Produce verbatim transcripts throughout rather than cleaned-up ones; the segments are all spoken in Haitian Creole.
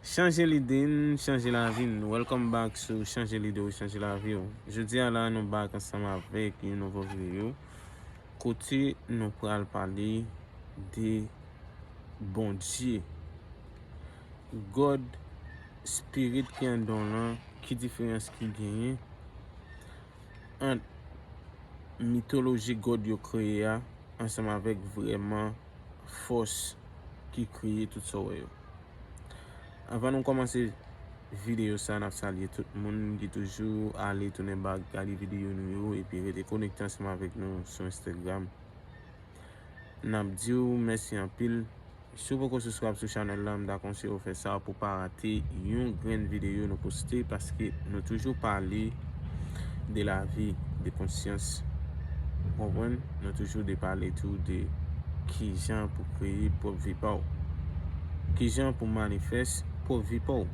Chanje lide n, chanje lavi n. Welcome back sou Chanje Lide w, Chanje Lavi w. Jodi a la, nou back ansanm avèk yon nouvo videyo kote nou pral pale de Bondye. God, spirit ki anndan w lan, ki diferans ki genyen ant mitoloji God yo kreye a ansanm avèk vrèman fòs ki kreye tout sa w wè yo. Anvan nou kòmanse videyo sa, n ap salye tout moun ki toujou ale tounen bak gade videyo nou yo epi rete konekte ansanm avèk nou sou Instagram. N ap di w mèsi anpil. Si w poko subscribe sou chanèl la, m ta konseye w fè sa pou pa rate yon grenn videyo nou poste, paske nou toujou pale de lavi, de konsyans. Ou konprann? Nou toujou de pale tou de kijan pou kreye pwòp vi pa w. Kijan pou manifès pwòp vi pa w.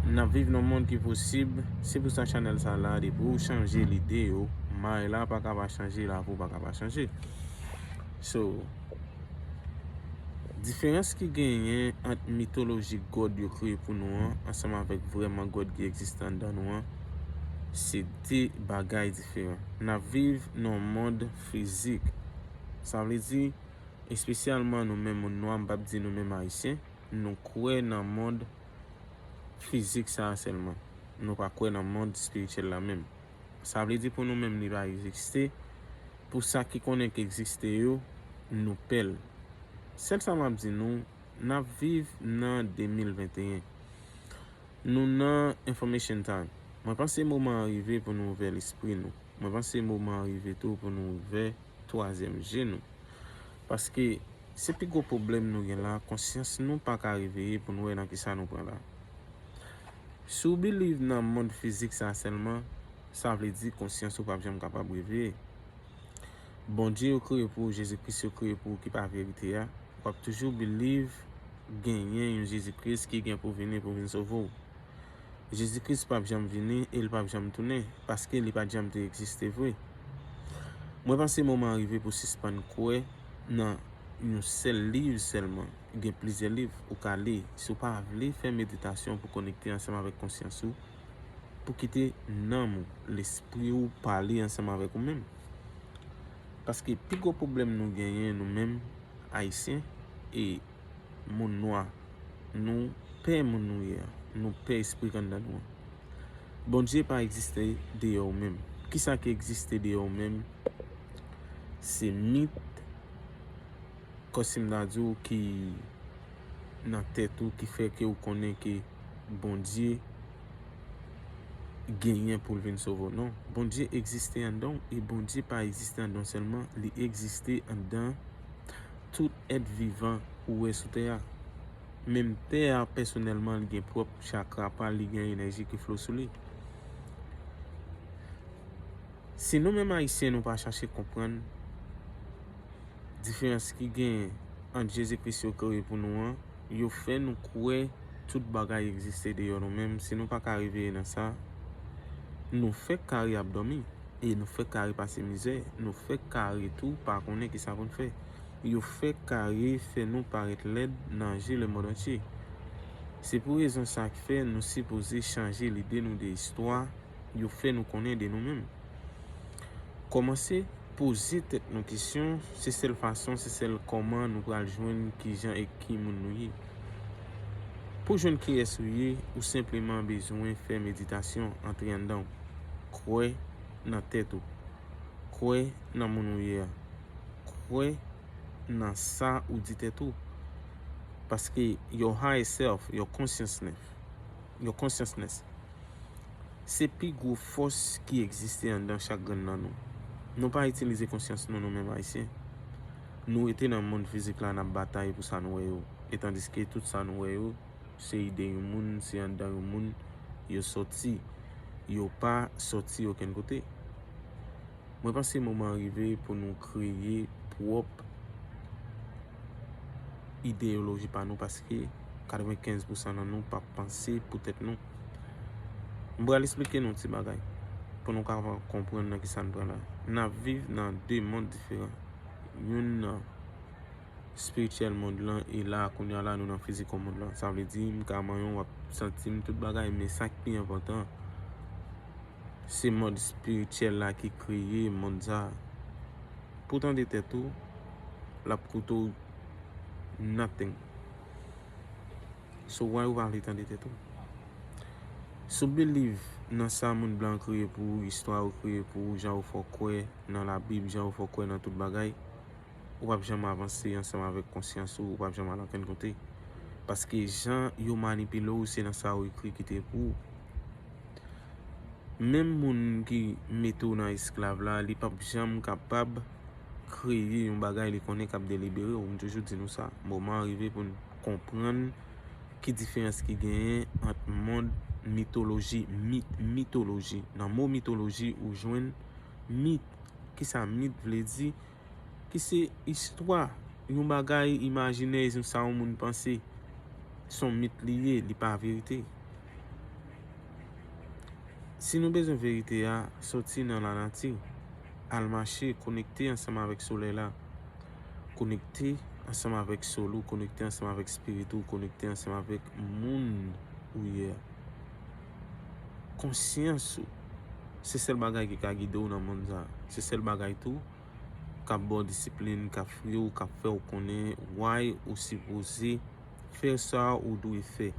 N ap viv nan mond ki posib, se pou sa chanèl sa la, depi w chanje lide yo, may la pa ka pa chanje, lavi w pa ka pa chanje. So, diferans ki genyen ant mitoloji God yo kreye pou nou an, ansanm avèk vrèman God ki egziste anndan nou an, se de bagay diferan. N ap viv nan yon mond fizik. Sa vle di, espesyalman nou menm moun nwa, m p ap di nou menm Ayisyen, nou kwè nan mond fizik sa a sèlman. Nou pa kwè nan mond espirityèl la menm. Sa vle di pou nou menm li pa egziste. Pou sa ki konnen ki egziste yo, nou pè l. Sèl sa m ap di nou, n ap viv nan de mil venteyen. Nou nan information time. Mwen panse moman an rive pou nou ouvè lespri nou. Mwen panse moman an rive tou pou nou ouvè twazyèm je nou. Paske se pi gwo pwoblèm nou gen la, konsyans nou pa ka reveye pou nou wè nan kisa nou pran la. Si w believe nan mond fizik sa sèlman, sa vle di konsyans ou p ap janm kapab reveye. Bondye yo kreye pou ou, Jezi Kris yo kreye pou ou ki pa verite a, w ap toujou believe genyen yon Jezi Kris ki gen pou vini pou vin sove w. Jezi Kris p ap janm vini e l p ap janm tounen, paske li pa t janm te egziste vre. Mwen panse moman an rive pou sispann kwè nan yon sèl liv sèlman. Gen plizyè liv ou ka li. Si w pa vle fè meditasyon pou konekte ansanm avèk konsyans ou, pou kite nanm ou, lespri ou pale ansanm avèk ou menm. Paske pi gwo pwoblèm nou genyen nou menm Ayisyen e moun nwa, nou pè moun nou ye a, nou pè espri k anndan nou an. Bondye pa egziste deyò ou menm. Kisa ki egziste deyò ou menm? Se mit, kòm si m ta di w, ki nan tèt ou, ki fè ke ou konnen ke Bondye genyen pou l vin sove w. Non, Bondye egziste anndan w, e Bondye pa egziste anndan w sèlman, li egziste anndan tout èt vivan ou wè sou tè a. Menm tè a, pèsonèlman, li gen pwòp chakra pa l, li gen enèji ki flo sou li. Si nou menm Ayisyen, nou pa chache konprann diferans ki genyen ant Jezi Kris yo kreye pou nou an, yo fè nou kwè tout bagay egziste deyò nou menm. Si nou pa ka reveye nan sa, nou fèk kare ap dòmi. E nou fèk kare pase mizè, nou fèk kare tou pa konnen kisa pou n fè. Yo fèk kare fè nou parèt lèd nan je lemonn antye. Se pou rezon sa k fè nou sipoze chanje lide nou de istwa yo fè nou konnen de nou menm. Kòmanse poze tèt nou kesyon, se sèl fason, se sèl kòman nou pral jwenn kijan e ki moun nou ye. Pou jwenn kiyès ou ye, ou senpleman bezwen fè meditasyon, antre anndan w. Kwè nan tèt ou. Kwè nan moun ou ye a. Kwè nan sa ou di tèt ou. Paske your higher self, your consciousness, your consciousness, se pi gwo fòs ki egziste anndan chak grenn nan nou. Nou pa itilize konsyans nou, nou menm Ayisyen. Nou rete nan mond fizik la, n ap batay pou sa nou wè yo. E tandiske tout sa nou wè yo, se ide yon moun, se anndan yon moun yo sòti. Yo pa sòti okenn kote. Mwen panse moman an rive pou nou kreye pwòp ideyoloji pa nou, paske katrevenkenz pousan nan nou p ap panse pou tèt nou. M pral esplike nou ti bagay pou nou ka konprann nan kisa n pran la. N ap viv nan de mond diferan. Youn nan spirityèl mond lan, e la, kounye a la, nou nan fiziko mond lan. Sa vle di, m ka manyen w, w ap santi m, tout bagay, men sa k pi enpòtan, se mond spirityèl la ki kreye mond sa. Pou tande tèt ou, l ap koute w nothing. So why ou pa vle tande tèt ou? Si w believe nan sa moun blan kreye pou ou, istwa yo kreye pou ou, jan yo fè w kwè nan Labib, jan yo fè w kwè nan tout bagay, ou p ap janm avanse ansanm avèk konsyans ou, ou p ap janm al ankenn kote. Paske jan yo manipile w, se nan sa yo ekri ki te pou ou. Menm moun ki mete w nan esklav la, li p ap janm kapab kreye yon bagay li konnen k ap delibere w. M toujou di nou sa. Moman an rive pou n konprann ki diferans ki genyen ant mond mitoloji, mit, mitoloji. Nan mo mitoloji, ou jwenn mit. Kisa mit vle di? Ki se istwa, yon bagay imajinè, yon sa yon moun panse. Se yon mit li ye, li pa verite. Si nou bezwen verite a, soti nan lanati, al mache, konekte ansanm avèk solèy la, konekte ansanm avèk soul ou, konekte ansanm avèk spirit ou, konekte ansanm avèk moun ou ye a. Konsyans ou, se sèl bagay ki ka gide w nan mond sa. Se sèl bagay tou k ap ba w disiplin, k ap fri w, k ap fè w konnen why ou sipoze fè sa ou dwe fè.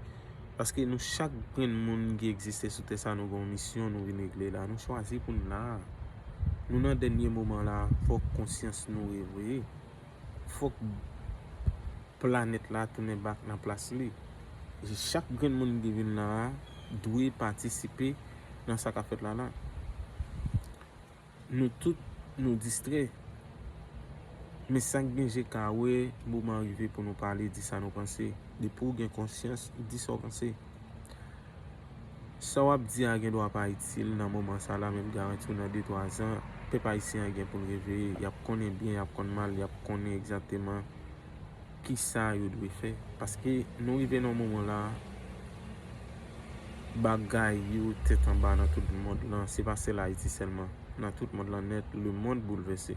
Paske nou chak grenn moun ki egziste sou tè sa, nou gen yon misyon nou vin regle la. Nou chwazi pou n la. Nou nan dènye moman la, fòk konsyans nou reveye. Fòk planèt la tounen back nan plas li. E chak grenn moun ki vin la a dwe patisipe nan sa k ap fèt la la. Nou tout, nou distrè. Men sa k gen je ka wè, moman an rive pou nou pale, di sa nou panse. Depi w gen konsyans, di sa w panse. Sa w ap di a gen dwa pa itil nan moman sa la, men m garanti w nan de twa zan, pèp ayisyen an gen pou l reveye. Y ap konnen byen, y ap konn mal, y ap konnen egzakteman kisa yo dwe fè. Paske nou rive nan yon moman la, bagay yo tèt anba nan tout mond lan. Se pa sèl Ayiti sèlman. Nan tout mond lan nèt, lemonn boulvèse.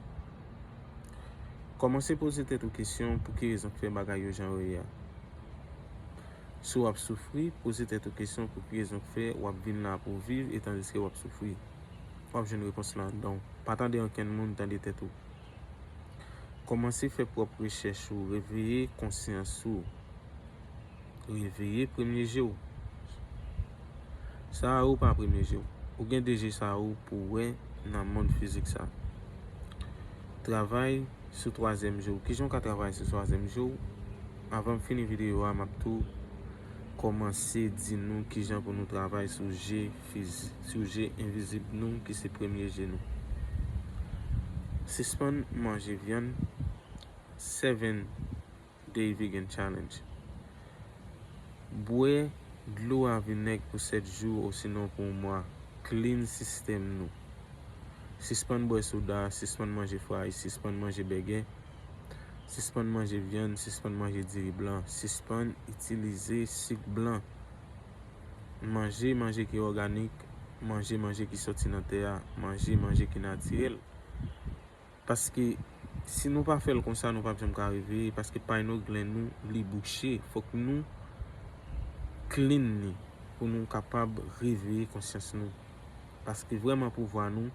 Kòmanse poze tèt ou kesyon pou ki rezon k fè bagay yo jan yo ye a. Si w ap soufri, poze tèt ou kesyon pou ki rezon k fè w ap vin la pou w viv, e tandiske w ap soufri. W ap jwenn repons lan anndan w. Pa tande ankenn moun, tande tèt ou. Kòmanse fè pwòp rechèch ou, reveye konsyans ou. Reveye premye je w. Sa a ou pa premye je w. Ou gen de je sa a ou pou w wè nan mond fizik sa. Travay sou twazyèm je w. Kijan w ka travay sou twazyèm je w? Anvan m fini videyo a, m ap tou kòmanse di nou kijan pou nou travay sou je fizi-, sou je envizib nou, ki se premye je nou. Sispann manje vyann, seven Day Vegan Challenge. Bwè dlo a vinèg pou sèt jou osinon pou yon mwa. Clean sistèm nou. Sispann bwè soda, sispann manje fray, sispann manje bègè, sispann manje vyann, sispann manje diri blan, sispann itilize sik blan. Manje manje ki òganik, manje manje ki soti nan tè a, manje manje ki natirèl. Paske si nou pa fè l konsa, nou p ap janm ka reveye, paske pineal gland nou, li bouche. Fòk nou clean li pou nou kapab reveye konsyans nou. Paske vrèman pouvwa nou,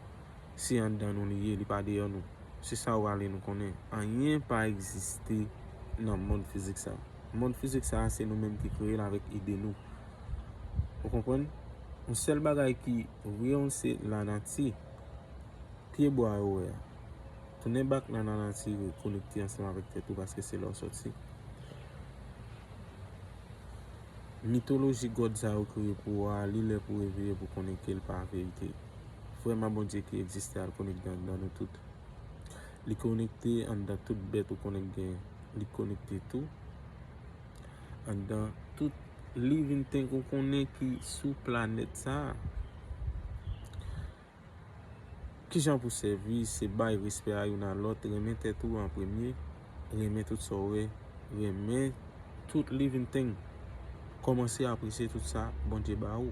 se anndan nou li ye, li pa deyò nou. Se sa yo ale nou konnen. Anyen pa egziste nan mond fizik sa. Mond fizik sa, se nou menm ki kreye l avèk ide nou. Ou konprann? Yon sèl bagay ki real, se lanati. Pyebwa yo wè a. Tounen back nan lanati, rekonekte ansanm avèk tèt ou, paske se la w sòti. Mitoloji gòd sa yo kreye pou ou a, li lè pou w reveye pou konnen ke l pa verite. Vrèman Bondye ki egziste a, l konekte anndan nou tout. Li konekte anndan tout bèt ou konnen k genyen. Li konekte tou anndan tout living thing ou konnen ki sou planèt sa a. Kijan pou sèvi? Se bay respè a youn a lòt, renmen tèt ou an premye, renmen tout sa w wè, renmen tout living thing. Kòmanse apresye tout sa Bondye ba ou.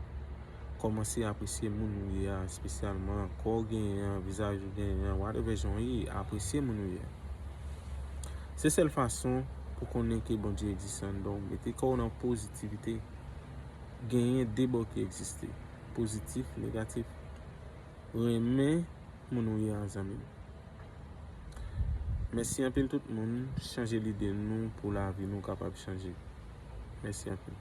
Kòmanse apresye moun ou ye a, espesyalman kò w genyen an, vizaj ou genyen an, whatever jan w ye, apresye moun ou ye a. Se sèl fason pou konnen ke Bondye egziste anndan w. Mete kò w nan pozitivite. Genyen de bò ki egziste. Pozitif, negatif. Renmen moun ou ye a, zanmi m. Mèsi anpil tout moun. Chanje lide nou pou lavi nou kapab chanje. Mèsi anpil.